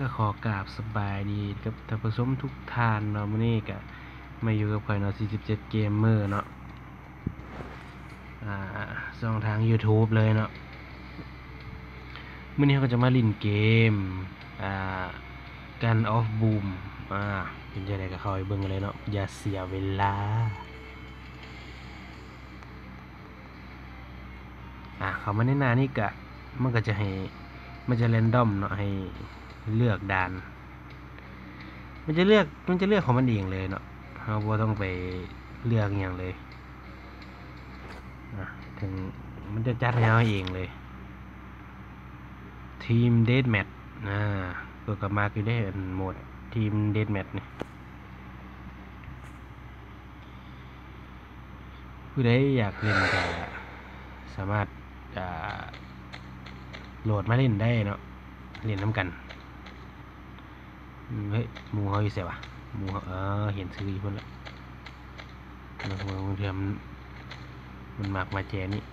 ກໍຂໍກາບສະບາຍດີກັບທ່ານຜູ້ຊົມທຸກທ່ານເນາະ, ມື້ນີ້ກໍມາຢູ່ກັບຂ້ອຍເນາະ ສີ່ສິບເຈັດເກມເມີເນາະ ອ່າ ຊ່ອງທາງຢູທູບເລີຍເນາະ. ມື້ນີ້ເຮົາກໍຈະມາຫຼິ້ນເກມ ອ່າ Gun of Boom ອ່າ ເປັນຈັ່ງໃດກໍເຂົ້າໄປເບິ່ງກັນເລີຍເນາະ ຢ່າເສຍເວລາ. ອ່າ ເຂົ້າມາໃນໜ້ານີ້ກະ ມັນກະຈະໃຫ້ ມັນຈະແຣນດອມເນາະ ໃຫ້ເລືອກດ່ານ ມັນຈະເລືອກ ມັນຈະເລືອກຂອງມັນເອງເລີຍເນາະ ເຮົາບໍ່ຕ້ອງໄປເລືອກອີ່ຫຍັງເລີຍ. ອ່າ ເຖິງ ມັນຈະຈັດໃຫ້ເຮົາເອງເລີຍ Team Deathmatch ອ່າ ເພິ່ນກໍມັກຢູ່ເດ້ ອັນໂໝດ Team Deathmatch ນີ້. ຜູ້ໃດຢາກຫຼິ້ນກໍສາມາດ ອ່າ ໂຫຼດມາຫຼິ້ນໄດ້ເນາະ ຫຼິ້ນນຳກັນ. ເຮີ້ຍ ໝູ່ເຮົາຢູ່ໃສວະ? ໝູ່ເຮົາ ເອີ ເຫັນຊື່ຢູ່ພຸ້ນລະ ບາງເທື່ອມັນ ມັນມັກມາແຈນີ້.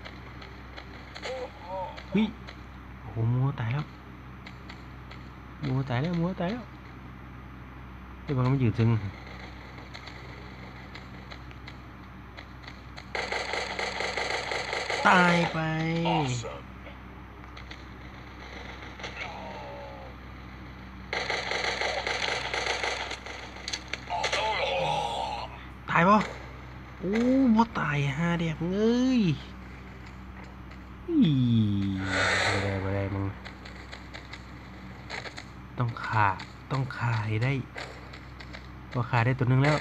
ເຮີ້ຍ ໂອ້ໂຫ ໝູ່ເຮົາຕາຍແລ້ວ. ໝູ່ຕາຍແລ້ວ ໝູ່ຕາຍແລ້ວ. ເຮີ້ຍ ມັນຢືນເທິງ ຕາຍໄປ. ຕາຍບໍ່? ໂອ້ ບໍ່ຕາຍ ຫາແດກເອີຍ. ອີ ບໍ່ໄດ້ ບໍ່ໄດ້ ມຶງຕ້ອງຂ້າ ຕ້ອງຂ້າໃຫ້ໄດ້. ໂອ້ ຂ້າໄດ້ຕົວໜຶ່ງແລ້ວ.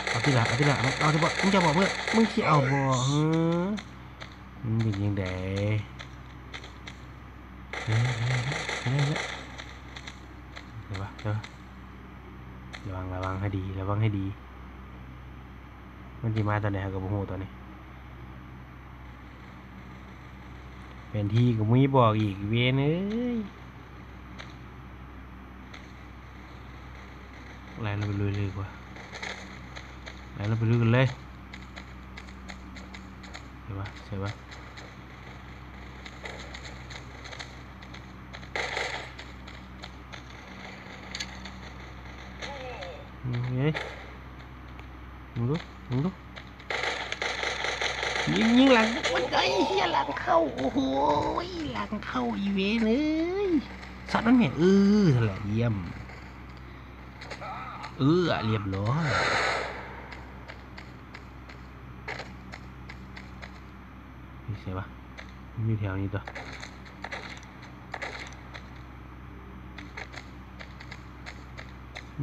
ເອົາຕິລະ ເອົາຕິລະ ເອົາຕິບໍ່ ມຶງຈະເອົາບໍ່ ມຶງຊິເອົາບໍ່? ເອີ ມັນເປັນຈັ່ງໃດ? ເອີ ໄດ້ແລ້ວ ໄດ້ແລ້ວ ໄດ້ແລ້ວ. ລະວັງ ລະວັງໃຫ້ດີ ລະວັງໃຫ້ດີ. ມັນຊິມາຕອນໃດເຮົາກໍບໍ່ຮູ້ຕອນນີ້. ແຜນທີ່ກໍມີບອກອີກ ເວນເອີຍ. ໄລ່ລະໄປລຸຍເລີຍກວ່າ ໄລ່ລະໄປລຸຍກັນເລີຍ. ໃສ່ວະ ໃສ່ວະ. ອືມ ເອີຍ ມຶງດູ ມຶງດູ ຍິງ ຍິງຫຼັງ ໂອ້ຍ ເອີຍ ເຮີ້ຍ ຫຼັງເຂົ້າ ໂອ້ໂຫ ຫຼັງເຂົ້າ ອີເວນເອີຍ. ຊັດມັນແມ່ນ ເອີ ນັ້ນແຫຼະ ຢ້ຽມ ເອີ ລຽບຮ້ອຍ. ຢູ່ໃສວະ? ຢູ່ແຖວນີ້ຕົວະ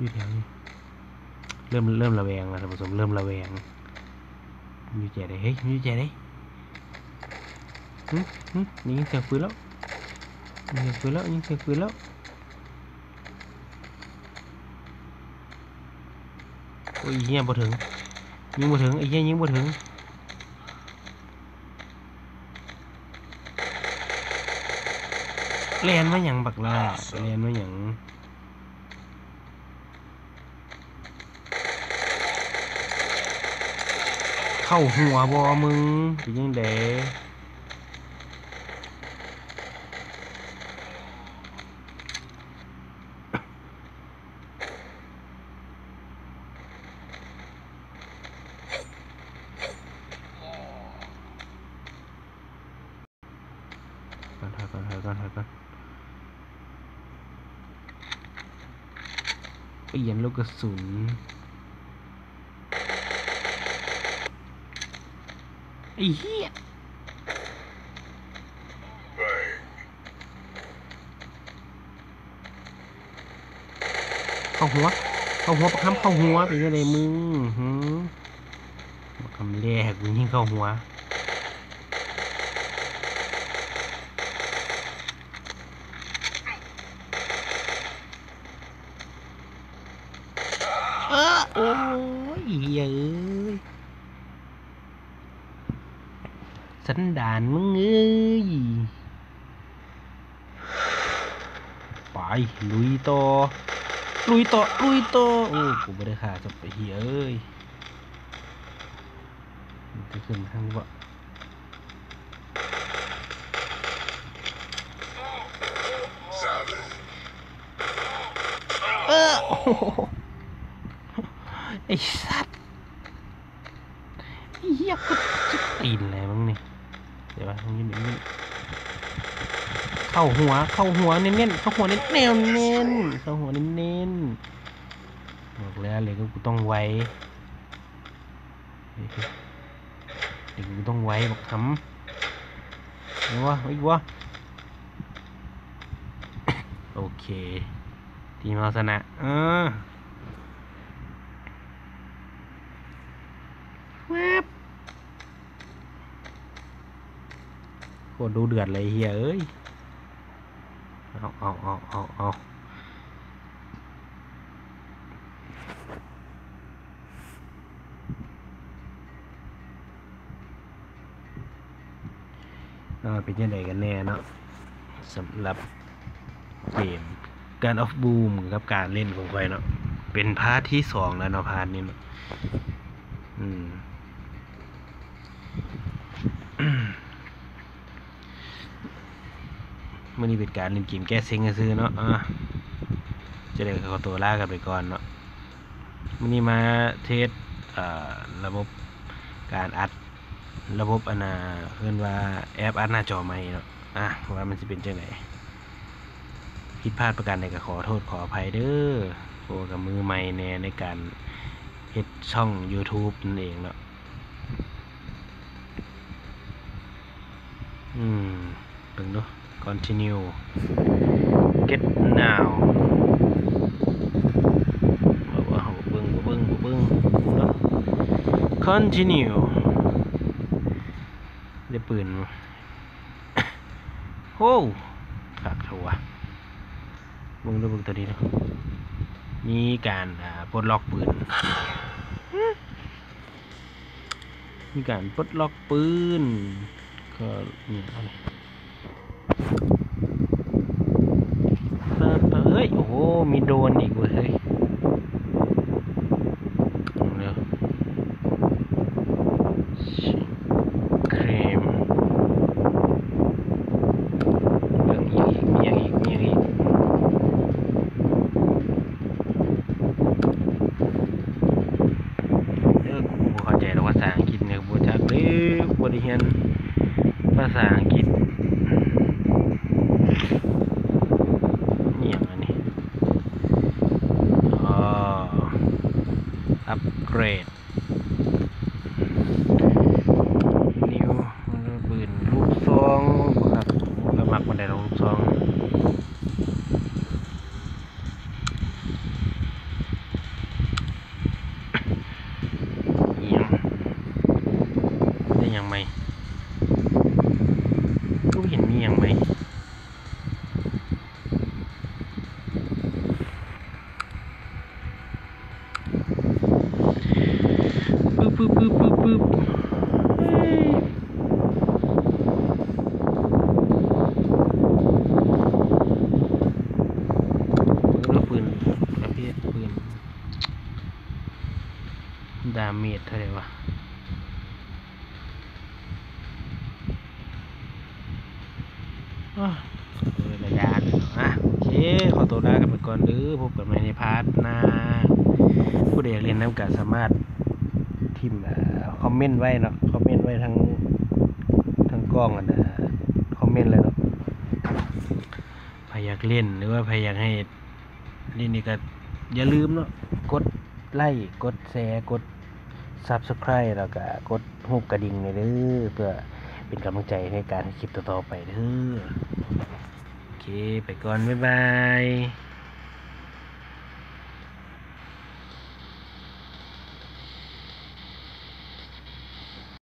ຢູ່ແຖວນີ້. ເລີ່ມ ເລີ່ມລະແວງແລ້ວທ່ານຜູ້ຊົມ ເລີ່ມລະແວງ. ຢູ່ໃສເດ ເຮີ້ຍ ຢູ່ໃສເດ? ຫຶ ຫຶ ໄດ້ຍິນສຽງປືນແລ້ວ ໄດ້ຍິນສຽງປືນແລ້ວ ໄດ້ຍິນສຽງປືນແລ້ວ. ໂອ້ຍ ເຮີ້ຍ ບໍ່ເຖິງ ຍິງບໍ່ເຖິງ ໄອ້ເຮີ້ຍ ຍິງບໍ່ເຖິງ. ແລ່ນມາຫຍັງບັກຫຼ້າ ແລ່ນມາຫຍັງ? ເຂົ້າຫົວບໍ່ມຶງ ເປັນຈັ່ງໃດ? ກ່ອນ ຖອຍກ່ອນ ຖອຍກ່ອນ ຖອຍກ່ອນ. ປ່ຽນລູກກະສຸນ. ໄອ້ເຫຍ ເຂົ້າຫົວ ເຂົ້າຫົວ ບັກຄຳ ເຂົ້າຫົວ. ເປັນຈັ່ງໃດມຶງ? ຫື ບັກຄຳແລກ ກູຍິງເຂົ້າຫົວ. ເອີ ໂອ້ຍ ເອີຍ ສັນດານມຶງເອີຍ. ໄປ ລຸຍຕໍ່ ລຸຍຕໍ່ ລຸຍຕໍ່. ໂອ້ ກູບໍ່ໄດ້ຂ້າ ສັບໄອ້ເຫຍເອີຍ. ມັນຈະຂຶ້ນທາງນີ້ບໍ່? ໄອ້ສັດ ໄອ້ເຫຍ ກະຕິນແຫຼະມຶງນີ້. ດຽວວ່າ ເຂົ້າຫົວ ເຂົ້າຫົວເນັ້ນໆ ເຂົ້າຫົວເນັ້ນໆ ເຂົ້າຫົວເນັ້ນໆ. ບອກແລ້ວເລີຍ ກູຕ້ອງໄວ ນີ້ກູຕ້ອງໄວບັກຫຳ. ເອົາວະ ເອົາອີກວະ. ໂອເຄ ທີມເຮົາຊະນະ. ເອີ ແວບ ໂຄດດຸເດືອດເລີຍ ເຮີຍເອີຍ. ເອົາ ເອົາ ເອົາ ເອົາ ເອົາ ເອົາ ເປັນຈັ່ງໃດກັນແນ່ເນາະ ສຳລັບເກມ Gun of Boom ກັບການຫຼິ້ນຂອງຂ້ອຍເນາະ. ເປັນພາດທີສອງແລ້ວເນາະ ພາດນີ້ເນາະ. ອືມ ມື້ນີ້ເປັນການຫຼິ້ນເກມແກ້ເຊັງຊື່ໆເນາະ. ອາ ຈັ່ງໃດກໍຂໍຕົວລາກັນໄປກ່ອນເນາະ. ມື້ນີ້ມາເທສ ເອີ ລະບົບການອັດ ລະບົບ ອັນນ່າ ເອີ້ນວ່າແອັບອັດໜ້າຈໍໃໝ່ເນາະ. ອາ ວ່າມັນຊິເປັນຈັ່ງໃດ ຜິດພາດປະການໃດກໍຂໍໂທດຂໍອະໄພເດີ ເພາະວ່າກໍມືໃໝ່ແດ່ໃນການເຮັດຊ່ອງ YouTube ນັ້ນເອງເນາະ. ອືມ ເບິ່ງດູ Continue Get Now ບໍ່ ບໍ່ ບໍ່ເບິ່ງ ບໍ່ເບິ່ງ ບໍ່ເບິ່ງເນາະ. Continue ໄດ້ປືນ ໂອ້ ຄັກແທ້ວະ. ເບິ່ງດູ ເບິ່ງໂຕນີ້ເນາະ ມີການ ອ່າ ປົດລັອກປືນ ມີການປົດລັອກປືນ ກໍ ເອີຍ ໂອ້ໂຫ ມີໂດຣນອີກເວີ້ຍ ເບິ່ງເດີ Scream ເບິ່ງອີກ ມີຫຍັງອີກ ມີຫຍັງອີກ. ເອີ ກູບໍ່ເຂົ້າໃຈດອກພາສາອັງກິດນີ້ ກູບໍ່ຈັກເດ້ ກູບໍ່ໄດ້ຮຽນພາສາອັງກິດ. ອີຫຍັງອັນນີ້? ອໍ ອັບເກຣດ ນິວ ປືນລູກຊອງ ບໍ່ຄັກ ບໍ່ຄ່ອຍມັກປານໃດດອກລູກຊອງ. ອີຫຍັງ? ໄດ້ຫຍັງໃໝ່? ບໍ່ເຫັນມີຫຍັງໃໝ່. ປຶບ ປຶບ ປຶບ ປຶບ ປຶບ ເບິ່ງດູປືນ ປະເພດປືນ ດາເມດເທົ່າໃດວະ? ໂອ້ຍ ເວລາຍານເນາະ. ອ່ະ ໂອເຄ ຂໍຕົວລາກັນໄປກ່ອນເດີ ພົບກັນໃໝ່ໃນພາດໜ້າ. ຜູ້ໃດຢາກຫຼິ້ນນຳກໍສາມາດຖິ້ມ ເອີ ຄອມເມັນໄວ້ເນາະ ຄອມເມັນໄວ້ທາງ ທາງກ້ອງ ອັນນ່າ ຄອມເມັນເລີຍເນາະ. ໃຜຢາກຫຼິ້ນ ຫຼືວ່າໃຜຢາກໃຫ້ຫຼິ້ນນີ້ກໍຢ່າລືມເນາະ ກົດໄລ້ ກົດແຊ ກົດ Subscribe ແລ້ວກໍກົດຮູບກະດິ່ງແດ່ເດີ ເພື່ອເປັນກຳລັງໃຈໃນການເຮັດຄລິບຕໍ່ໆໄປເດີ. ໂອເຄ ໄປກ່ອນ ບາຍບາຍ.